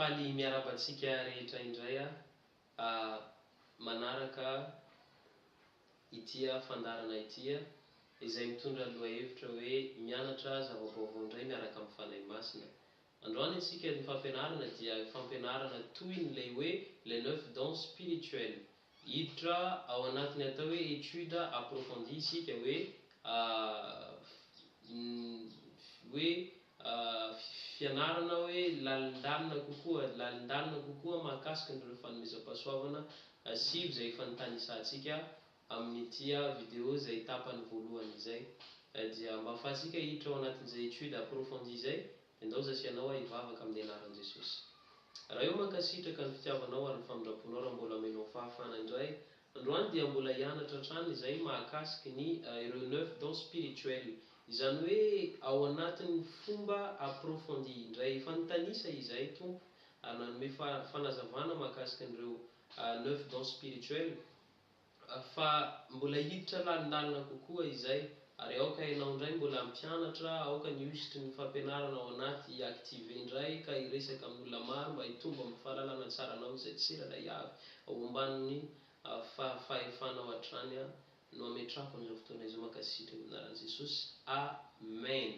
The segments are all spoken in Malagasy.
Faly miarahaba antsika rehetra indray aho manaraka ity fandaharana ity izay mitondra ny lohahevitra hoe mianatra zava-baovao indray miaraka amin'ny Fanahy Masina. Androany isika ny fampianarana dia fampianarana tohin'ilay hoe les neuf dons spirituels. Hiditra ao anatin'ny atao hoe étude approfondie isika hoe hoe fianarana hoe lalindalina kokoa, lalindalina kokoa mahakasika an'ireo fanomezam-pahasoavana sivy izay efa notanisantsika amin'ity vidéo izay tapany voalohany izay. Dia mba ahafahantsika hiditra ao anatin'izay étude approfondie izay dia ndao za sy ianao hivavaka amin'ny anaran'i Jesosy. Ray ô mankasitraka ny fitiavanao ary ny famindramponao raha mbola omenao fahafahana indray androany dia mbola hianatra hatrany izay mahakasiky ny ireo neuf dons spirituels izany hoe ao anatin'ny fomba approfondi indray efa nitanisa izay Tompo ary nanome fanazavana mahakasiky an'ireo neuf dons spirituels Fa mbola hiditra lalindalina kokoa izay, ary aoka ianao indray mbola hampianatra, aoka ny hosotry ny fampianarana ao anaty hi-activer indray ka hiresaka amin'olona maro mba hitombo amin'ny fahalalana tsara anao izay tsirairay avy ao ambanin'ny fahefanao hatrany no ametrahako an'izao fotoana izao mankasitraka amin'ny anaran'i Jesosy Amen.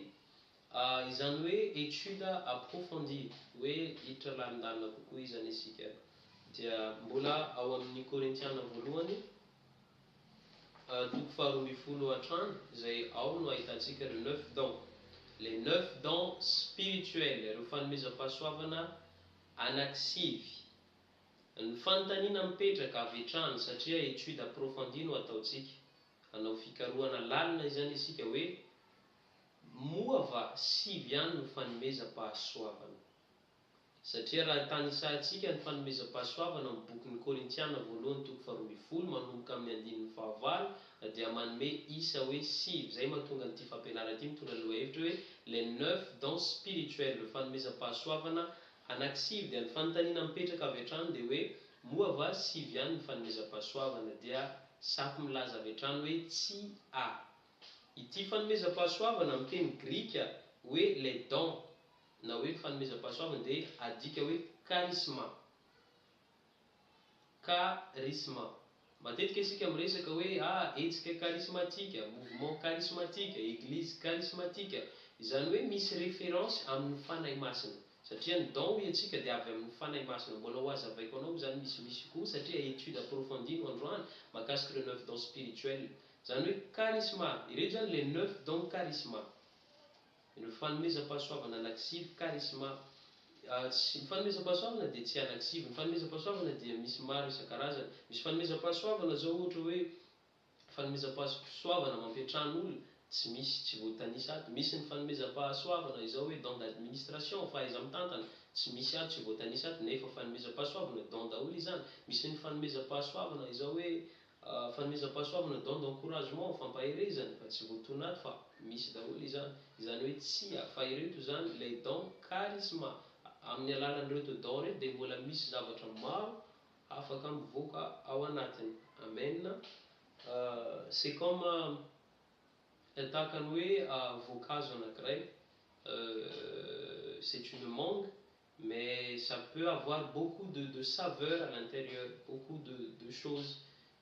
Izany hoe étude approfondie, hoe hiditra lalindalina kokoa izany isika. Dia mbola ao amin'ny Korintiana voalohany toko faha 12 hatrany, izay ao no ahitantsika ireo neuf dons. Les neuf dons spirituels, ireo fanomezam-pahasoavana anankisivy. Ny fanontaniana mipetraka avy hatrany, satria étude approfondie no ataontsika, hanao fikarohana lalina izany isika hoe, Moa va sivy ihany no fanomezam-pahasoavana? Satria raha tanisahantsika ny fanomezam-pahasoavana amin'ny bokin'ny Korintiana voalohany toko faha 12 manomboka amin'ny andininy fahavalo dia manome isa hoe sivy. Izay mahatonga an'ity fampianarana ity mitondra ny lohahevitra hoe les neuf dons spirituels, ireo fanomezam-pahasoavana anankisivy. Dia ny fanontaniana mipetraka avy hatrany dia hoe moa va sivy ihany ny fanomezam-pahasoavana? Dia sako milaza avy hatrany hoe tsia. Ity fanomezam-pahasoavana amin'ny teny grika hoe les dons na hoe fanomezam-pahasoavana dia adika hoe charisma. Charisma. Matetika isika miresaka hoe ah hetsika charismatique, mouvement charismatique, eglise charismatique. Izany hoe misy référence amin'ny Fanahy Masina. Satria ny don hoy antsika dia avy amin'ny Fanahy Masina. Mbola ho hazavaiko anao izany misimisy kokoa satria étude approfondie no androany mahakasika ireo neuf dons spirituels. Izany hoe charisma, ireto izany les neuf dons charisma. Ireo fanomezam-pahasoavana anankisivy, charisma. Tsy, ny fanomezam-pahasoavana dia tsy anankisivy, ny fanomezam-pahasoavana dia misy maro isan-karazany. Misy fanomezam-pahasoavana izao ohatra hoe fanomezam-pahasoavana mampiantrano olona, tsy misy, tsy voatanisa ato. Misy ny fanomezam-pahasoavana izao hoe don d'administration, fahaiza-mitantana, tsy misy ato, tsy voatanisa ato, nefa fanomezam-pahasoavana, don daholo izany. Misy ny fanomezam-pahasoavana izao hoe Fanomezam-pahasoavana, don d'encouragement, fampaherezana, fa tsy voatonona ato fa misy daholo izany. Izany hoe tsia, fa ireto izany ilay don charisma. Amin'ny alalan'ireto don ireto dia mbola misy zavatra maro afaka mivoaka ao anatiny. Amen. C'est comme tahaka ny hoe voankazo anankiray, c'est une mangue, Mais ça peut avoir beaucoup de de saveur à l'intérieur, beaucoup de de choses.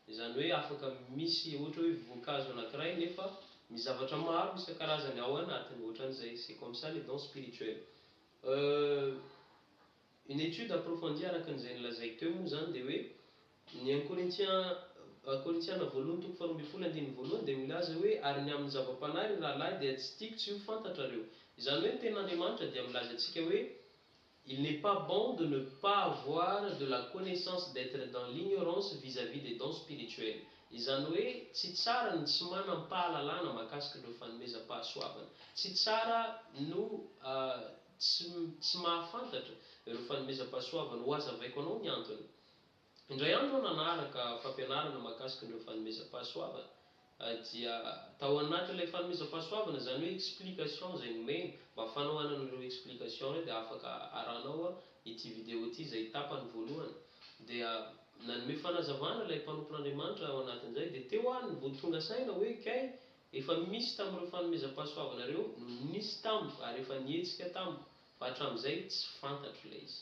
Izany hoe afaka misy ohatra hoe voankazo anankiray nefa misy zavatra maro isan-karazany ao anatiny, ohatran'izay. C'est comme ça les dons spirituels. Une étude approfondie araka an'izay nolazaiko teo moa izany dia hoe ny un Corinthiens Korintiana voalohany toko faha 12 andininy voalohany dia milaza hoe ary ny amin'ny zava-panahy ry rahalahy dia tsy tiako tsy ho fantatrareo. Izany hoe ny tenin'Andriamanitra dia milaza antsika hoe il n'est pas bon de ne pas avoir de la connaissance d'être dans l'ignorance vis-à-vis des dons spirituels. Izany hoe tsy tsara ny tsy manam-pahalalana mahakasika ireo fanomezam-pahasoavana. Tsy tsara no tsy tsy mahafantatra ireo fanomezam-pahasoavana. Ho hazavaiko anao ny antony. Indray andro aho nanaraka fampianarana mahakasika ireo fanomezam-pahasoavana dia tao anatin'ilay fanomezam-pahasoavana, izany hoe explication izay nomena, mba fanohanana ireo explication ireo dia afaka arahanao ity video ity izay tapany voalohany dia nanome fanazavana ilay mpanompon'Andriamanitra ao anatin'izay dia teo aho no vao tonga saina hoe kay efa misy tamin'ireo fanomezam-pahasoavana ireo no nisy tamiko ary efa nihetsika tamiko fa hatramin'izay tsy fantatro ilay izy.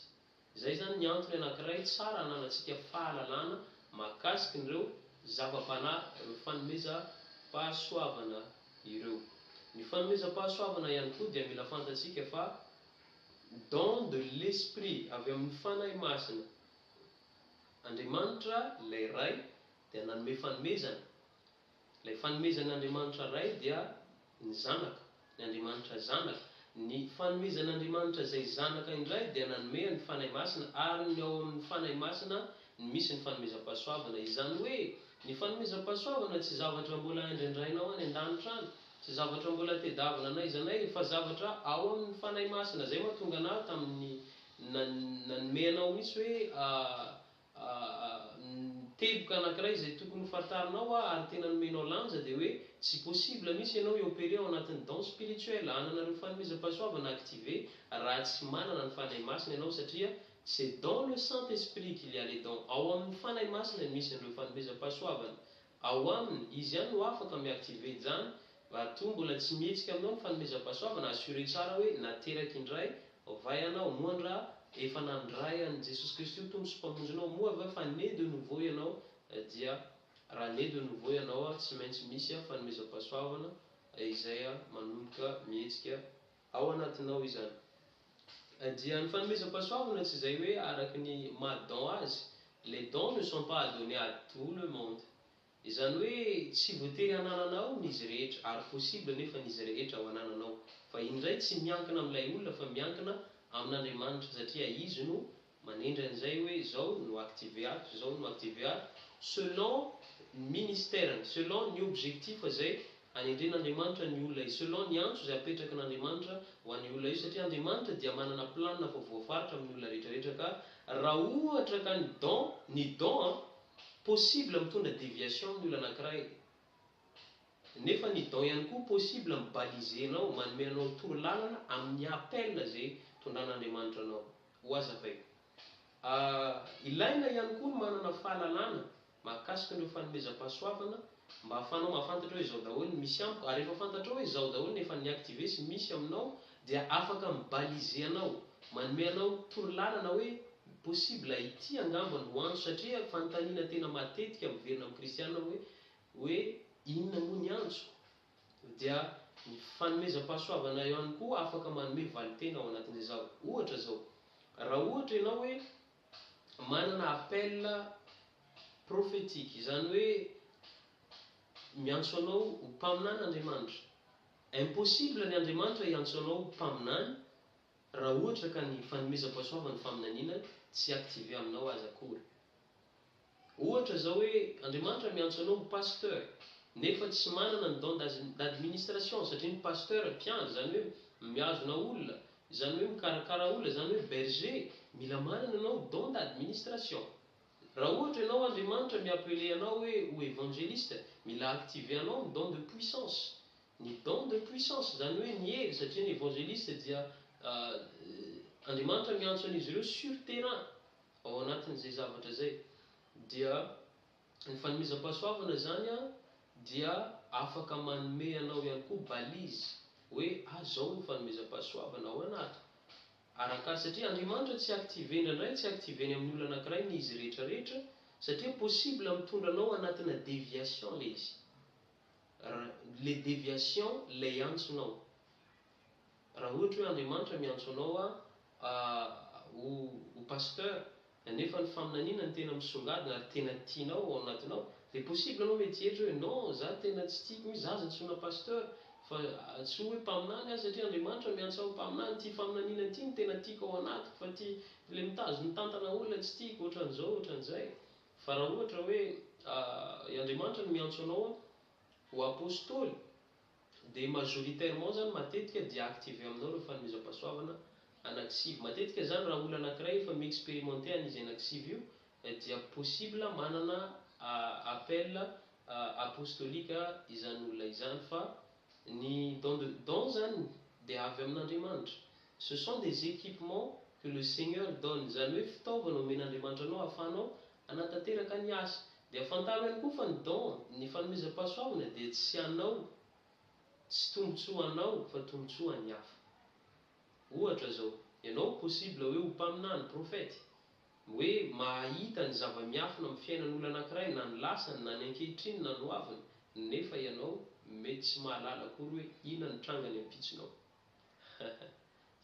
Izay izany ny antony anankiray tsara ananantsika fahalalana mahakasika ireo zava-panahy, ireo fanomezam-pahasoavana ireo. Ny fanomezam-pahasoavana ihany koa dia mila fantatsika fa don de l'esprit avy amin'ny Fanahy Masina. Andriamanitra ilay Ray dia nanome fanomezana. Ilay fanomezan'Andriamanitra Ray dia ny Zanaka, ny Andriamanitra Zanaka. Ny fanomezan'Andriamanitra izay Zanaka indray dia nanome ny Fanahy Masina ary ny ao amin'ny Fanahy Masina no misy ny fanomezam-pahasoavana. Izany hoe ny fanomezam-pahasoavana tsy zavatra mbola andrandrainao any an-danitra any, tsy zavatra mbola tedavina n'aiza n'aiza fa zavatra ao amin'ny Fanahy Masina. Izay mahatonga anah tamin'ny nanome anao mihitsy hoe Teboka anankiray izay tokony ho fantarinao aho ary tena nomenao lanja dia hoe tsy possible mihitsy ianao hi-opérer ao anatin'ny don spirituel, hanana ireo fanomezam-pahasoavana activer raha tsy manana ny Fanahy Masina ianao satria c'est dans le Saint Esprit qu'il y a les dons, ao amin'ny Fanahy Masina no misy an'ireo fanomezam-pahasoavana, ao aminy, Izy ihany no afaka mi-activer izany, raha toa mbola tsy mihetsika aminao ny fanomezam-pahasoavana, assurer tsara hoe nateraka indray Va ianao? Moa ndra efa nandray an'i Jesosy Kristy ho Tompo sy Mpamonjinao? Moa va efa né de nouveau ianao? Dia raha né de nouveau ianao, tsy maintsy misy fanomezam-pahasoavana izay manomboka mihetsika ao anatinao izany. Dia ny fanomezam-pahasoavana tsy izay hoe araka ny maha don azy, les dons ne sont pas donnés à tout le monde. Izany hoe tsy voatery hanananao ny izy rehetra ary possible nefa ny izy rehetra ho anananao fa iny indray tsy miankina amin'ilay olona fa miankina amin'Andriamanitra satria izy no manendry an'izay hoe zao no activer ato zao no activer ato selon ny ministère-ny selon ny objectif izay anendren'Andriamanitra ny olona io selon ny antso izay apetrakin'Andriamanitra ho an'io olona io satria Andriamanitra dia manana plan fa voafaritra amin'ny olona rehetra rehetra ka raha ohatra ka ny don ny don an Possible mitondra déviation amin'ny olona anankiray. Nefa ny don ihany koa possible mi-baliser anao, manome anao torolalana amin'ny appel izay tondran'Andriamanitra anao. Ho hazavaiko. Ilaina ihany koa ny manana fahalalana mahakasika an'ireo fanomezam-pahasoavana mba ahafahanao mahafantatra hoe izao daholo ny misy amiko ary rehefa fantatrao hoe izao daholo ny efa ni-activer sy misy aminao dia afaka mi-baliser anao, manome anao torolalana hoe possible ity angamba no antso satria fanontaniana tena matetika miverina amin'ny kristiana hoe hoe inona moa ny antsoko? Dia ny fanomezam-pahasoavana ihany koa afaka manome valinteny ao anatin'izay zava ohatra zao raha ohatra ianao hoe manana appel prophétique izany hoe miantso anao ho mpaminany Andriamanitra impossible ny Andriamanitra hiantso anao ho mpaminany Raha ohatra ka ny fanomezam-pahasoavan'ny faminaniana tsy activer aminao aza akory. Ohatra izao hoe Andriamanitra miantso anao ho pasteur nefa tsy manana ny don d'administration satria ny pasteur mpiandry izany hoe mihazona olona, izany hoe mikarakara olona, izany hoe berger, mila manana ianao don d'administration. Raha ohatra ianao Andriamanitra mi-appeler anao hoe ho evangeliste, mila activer anao ny don de puissance. Ny don de puissance, izany hoe ny hery, satria ny evangeliste dia Andriamanitra miantso an'izy ireo sur terrain ao anatin'izay zavatra izay. Dia ny fanomezam-pahasoavana izany dia afaka manome anao ihany koa balise hoe ah zao ny fanomezam-pahasoavana ao anatiko. Arakara satria Andriamanitra tsy activer indraindray tsy activer-ny amin'ny olona anankiray ny izy rehetra rehetra satria possible mitondra anao anatina déviation le izy. Le déviation lay antsonao. Raha ohatra hoe Andriamanitra miantso anao ho ho pasteur nefa ny faminaniana no tena misongadina ary tena tianao ao anatinao dia possible anao mety hihevitra hoe non za tena tsy tiako mihitsy za aza antsoina pasteur fa tsy hoe mpaminany aho satria Andriamanitra miantso ahy ho mpaminany ity faminaniana ity no tena tiako ao anatiko fa ity le mitazona mitantana olona tsy tiako ohatran'izao ohatran'izay. Fa raha ohatra hoe i Andriamanitra no miantso anao ho apostoly dia majoritairement zany matetika dia activer aminao ireo fanomezam-pahasoavana anaky sivy. Matetika zany raha olona anakiray efa mi-experimenter an'izy anaky sivy io dia possible manana appel apostolique izany olona izany fa ny don de don zany dia avy amin'Andriamanitra. Ce sont des équipements que le Seigneur donne, izany hoe fitaovana omen'Andriamanitra anao ahafahanao hanatanteraka ny asa. Dia fantaro ihany koa fa ny don, ny fanomezam-pahasoavana dia tsy anao, tsy tombontsoa anao fa tombontsoa an'ny hafa. Ohatra izao, Ianao possible hoe ho mpaminany, prophète, hoe mahita ny zava-miafina amin'ny fiainan'olona anankiray, na ny lasany, na ny ankehitriny, na ny hoaviny, nefa ianao mety tsy mahalala akory hoe inona no tranga any ampitsonao.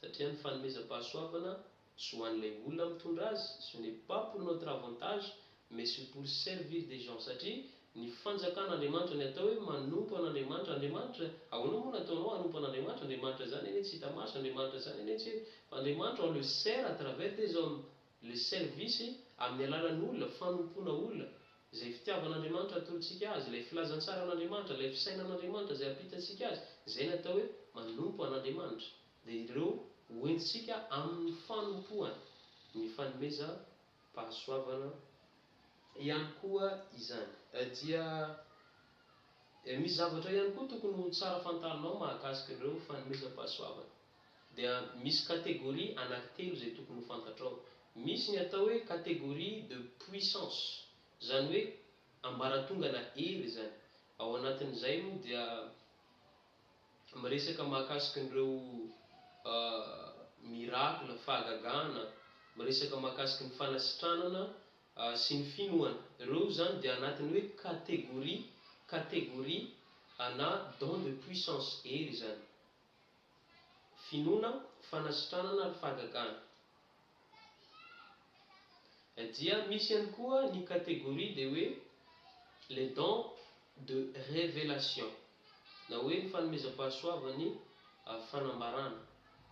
Satria ny fanomezam-pahasoavana tsy ho an'ilay olona mitondra azy, ce n'est pas pour notre avantage, mais c'est pour servir des gens, satria ny fanjakan'Andriamanitra, ny atao hoe manompo an'Andriamanitra, Andriamanitra, ahoana moa no ataonao hanompo an'Andriamanitra? Andriamanitra izany anie tsy hita maso, Andriamanitra izany anie tsy, fa Andriamanitra on le sert à travers des hommes, le service amin'ny alalan'olona, fanompoana olona, izay fitiavan'Andriamanitra atolotsika azy, ilay filazantsaran'Andriamanitra, ilay fisainan'Andriamanitra izay ampitantsika azy, izay no atao hoe manompo an'Andriamanitra. Dia ireo hoentintsika amin'ny fanompoana ny fanomezam-pahasoavana ihany koa izany. Dia misy zavatra ihany koa tokony ho tsara fantarinao mahakasika ireo fanomezam-pahasoavana. Dia misy catégorie anankitelo izay tokony ho fantatrao. Misy ny atao hoe catégorie de puissance, izany hoe ambaratongana hery izany. Ao anatin'izay moa dia miresaka mahakasika an'ireo miracle, fahagagana, miresaka mahakasika ny fanasitranana sy ny finoana. Ireo izany dia anatin'ny hoe catégorie, catégorie ana don de puissance, hery izany. Finoana, fanasitranana ary fahagagana. Dia misy ihany koa ny catégorie dia hoe les dons de révélation na hoe ny fanomezam-pahasoavan'ny fanambarana.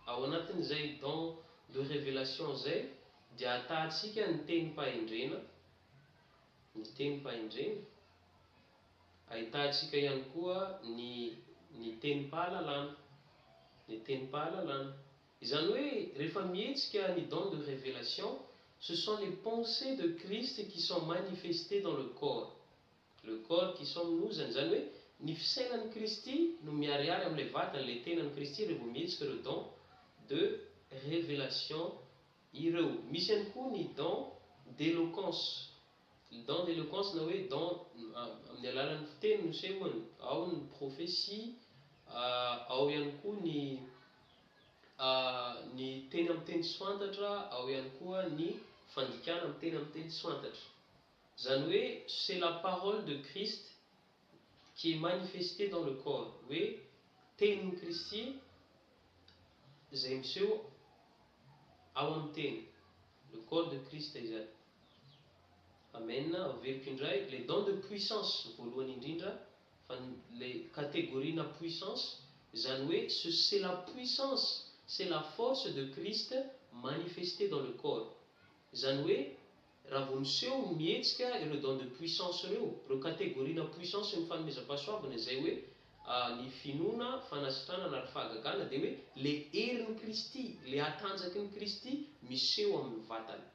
Ao anatin'izay don de révélation izay dia ahatahantsika ny tenim-pahendrena, ny tenim-pahendrena, ahitantsika ihany koa ny ny tenim-pahalalana, ny tenim-pahalalana. Izany hoe rehefa mihetsika ny don de révélation, ce sont les pensées de Christ qui sont manifestées dans le corps. Le corps qui sommes nous zany, izany hoe ny fisainan'i Kristy no miharihary amin'ilay vatany, ilay tenan'i Kristy rehefa vao mihetsika ireo don de révélation ireo. Misy ihany koa ny don d'éloquence. Ny don d'éloquence na hoe don amin'ny alalan'ny fiteny no sehony, ao ny prophétie, ao ihany koa ny ny teny amin'ny teny tsy fantatra, ao ihany koa ny fandikana amin'ny teny amin'ny teny tsy fantatra. Izany hoe c'est la parole de Christ qui est manifestée dans le corps, hoe tenin'i Kristy izay miseho ao amin'ny tena, le corps de Christ izany. Amen, averiko indray, les dons de puissance voalohany indrindra, fa le catégorie-na puissance, izany hoe ce c'est la puissance, c'est la force de Christ manifestée dans le corps. Izany hoe raha vao miseho mihetsika ireo dons de puissance ireo, ireo catégorie-na puissance ny fanomezam-pahasoavana izay hoe ny finoana, fanasitranana ary fahagagana dia hoe le herin'i Kristy, le hatanjaky ny Kristy miseho amin'ny vatana.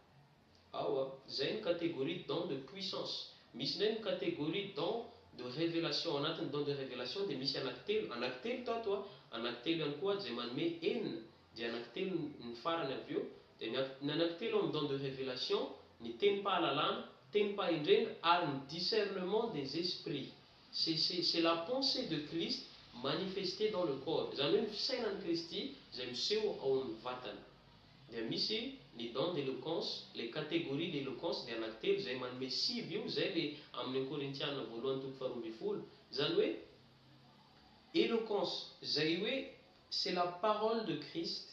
Ao a, izay ny catégorie don de puissance. Misy indray ny catégorie don de révélation. Ao anatin'ny don de révélation dia misy anankitelo, anankitelo tato a, anankitelo ihany koa izay manome enina, dia anankitelo ny farany avy eo. Dia ny anankitelo amin'ny don de révélation, ny tenim-pahalalana, tenim-pahendrena ary ny discernement des esprits. C'est la pensée de Christ manifestée dans le corps. Izany hoe ny fisainan'i Kristy izay miseho ao amin'ny vatana. Dia misy ny don d'éloquence, les catégories d'éloquence dia anankitelo izay manome sivy io, izay le amin'ny Korintiana voalohany toko faharoa ambin'ny folo. Izany hoe éloquence, izay hoe c'est la parole de Christ.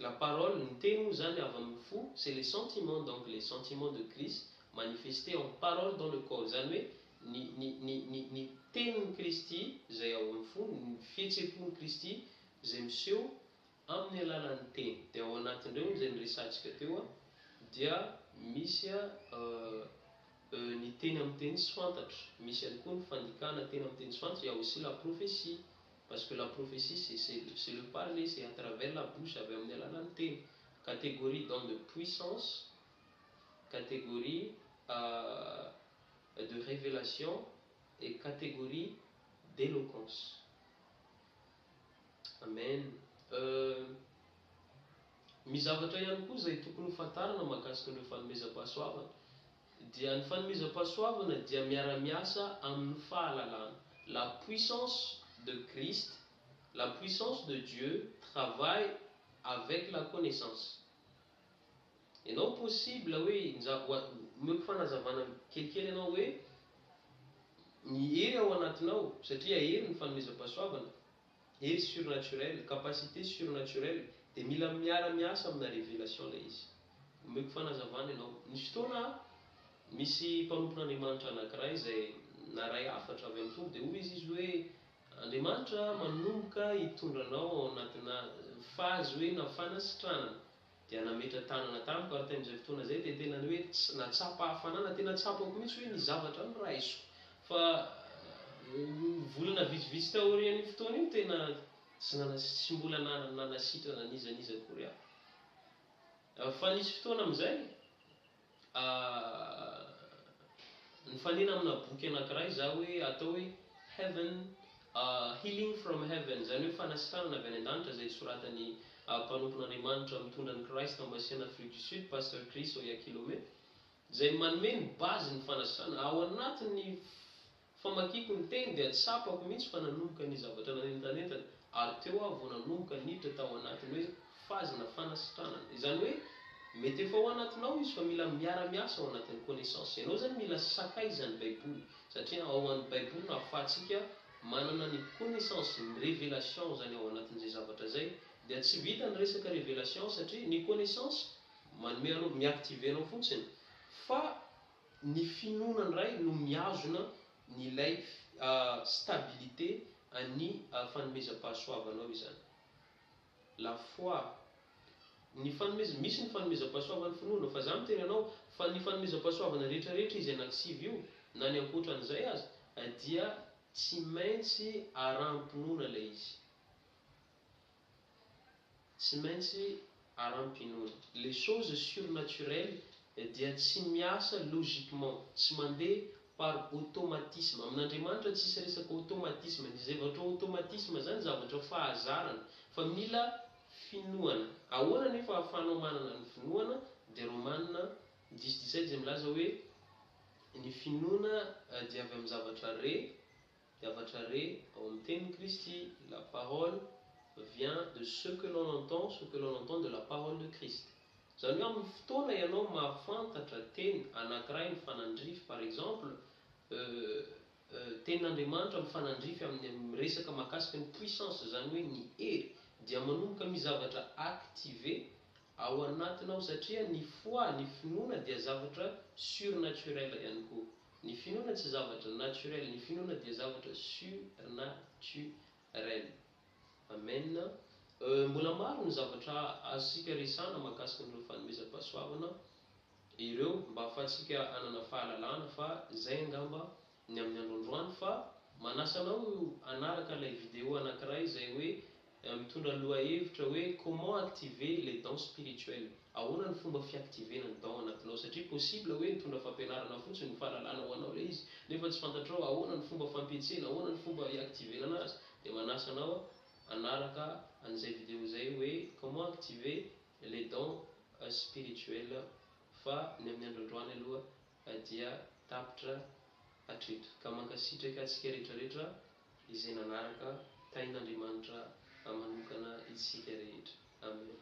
La parole, ny teny moa zany avy amin'ny fo, c'est les sentiments, donc les sentiments de Christ manifestés en parole dans le corps. Izany hoe ny tenin'i Kristy izay ao amin'ny fo, ny fihetseham-pon'i Kristy izay miseho amin'ny alalan'ny teny. Dia ao anatin'ireo izay niresahantsika teo dia misy ny teny amin'ny teny tsy fantatra, misy ihany koa ny fandikana teny amin'ny teny tsy fantatra, il y a aussi la prophétie. Parce que la prophétie, c'est le parler, c'est à travers la bouche, avy amin'ny alalan'ny teny. Catégorie don de puissance, catégorie de révélation et catégorie d'éloquence. Amen. Misy zavatra ihany koa izay tokony ho fantarina mahakasika ireo fanomezam-pahasoavana. Dia ny fanomezam-pahasoavana dia miara-miasa amin'ny fahalalana. La puissance de Christ, la puissance de Dieu travaille avec la connaissance. Ianao possible hoe omeko fanazavana kelikely ianao hoe ny hery ao anatinao, satria hery ny fanomezam-pahasoavana, hery surnaturel, capacité surnaturelle, dia mila miara-miasa amina révélation ilay izy. Omeko fanazavana ianao. Nisy fotoana misy mpanompon'Andriamanitra anankiray izay naray hafatra avy amin'ny Tompo dia hoy izy izy hoe Andriamanitra manomboka hitondra anao ao anatina phase hoe na fanasitranana. Dia nametra tanana tamiko ary tamin'izay fotoana izay dia tena ny hoe nahatsapa hafanana, tena tsapako mihitsy hoe ny zavatra noraisiko. Fa volana vitsivitsy taorian'io fotoana io tena tsy nana tsy mbola nanasitrana n'iza n'iza akory aho. Fa nisy fotoana amin'izay nifanena amina boky anankiray za hoe atao hoe Heaven Healing from Heaven, izany hoe fanasitranana avy any an-danitra izay soratan'ny mpanompon'Andriamanitra mitondra ny Christ Embassy en Afrique du Sud, Pasteur Chris Oyakhilome, izay manome ny base ny fanasitranana. Ao anatin'ny famakiako ny teny dia tsapako mihitsy fa nanomboka ny zavatra nanentanentana ary teo aho vao nanomboka niditra tao anatin'ny hoe phase-na fanasitranana. Izany hoe mety efa ao anatinao izy fa mila miara-miasa ao anatin'ny connaissance. Ianao izany mila sakaizan'ny baiboly satria ao an'ny baiboly no ahafahantsika manana ny connaissance, ny révélation izany ao anatin'izay zavatra izay dia tsy vita ny resaka révélation satria ny connaissance manome anao, mi-activer anao fotsiny fa ny finoana indray no mihazona ny ilay stabilité an'ny fanomezam-pahasoavanao izany. La foi. Ny fanomeza, misy ny fanomezam-pahasoavan'ny finoana, fa za miteny anao fa ny fanomezam-pahasoavana rehetra rehetra izay anaky io, na ny ankoatran'izay aza, dia tsy maintsy araham-pinoana ilay izy. Tsy maintsy araham-pinoana. Les choses surnaturelles dia tsy miasa logiquement, tsy mandeha par automatisme. Amin'Andriamanitra tsisy resaka automatisme. Ny zavatra automatisme zany zavatra fahazarana, fa mila finoana. Ahoana nefa ahafahanao manana ny finoana? Dia Romanina 10:17 izay milaza hoe ny finoana dia avy amin'ny zavatra re, zavatra re ao amin'ny tenin'i Kristy. La parole vient de ce que l'on entend, ce que l'on entend de la parole de Christ. Izany hoe amin'ny fotoana ianao mahafantatra teny anankiray mifanandrify, par exemple, tenin'Andriamanitra mifanandrify amin'ny miresaka mahakasika ny puissance, izany hoe ny hery, dia manomboka misy zavatra activé ao anatinao satria ny foi, ny finoana dia zavatra surnaturel ihany koa. Ny finoana tsy zavatra naturel, ny finoana dia zavatra surnaturel. Amen. Mbola maro ny zavatra azontsika resahana mahakasika an'ireo fanomezam-pahasoavana ireo mba ahafahantsika hanana fahalalana fa izay angamba ny amin'ny andro androany fa manasa anao hanaraka ilay vidéo anankiray izay hoe mitondra lohahevitra hoe comment activer les dons spirituels. Ahoana ny fomba fiactivena ny don anatinao satria possible hoe nitondra fampianarana fotsiny ny fahalalana ho anao ilay izy nefa tsy fantatrao ahoana ny fomba fampietsena, ahoana ny fomba hiactivena anazy dia manasa anao hanaraka an'izay vidéo izay hoe comment activer les dons spirituels fa ny amin'ny andro androany aloha dia tapitra hatreto. Ka mankasitraka antsika rehetrarehetra izay nanaraka tahin'Andriamanitra manokana isika rehetra. Amen.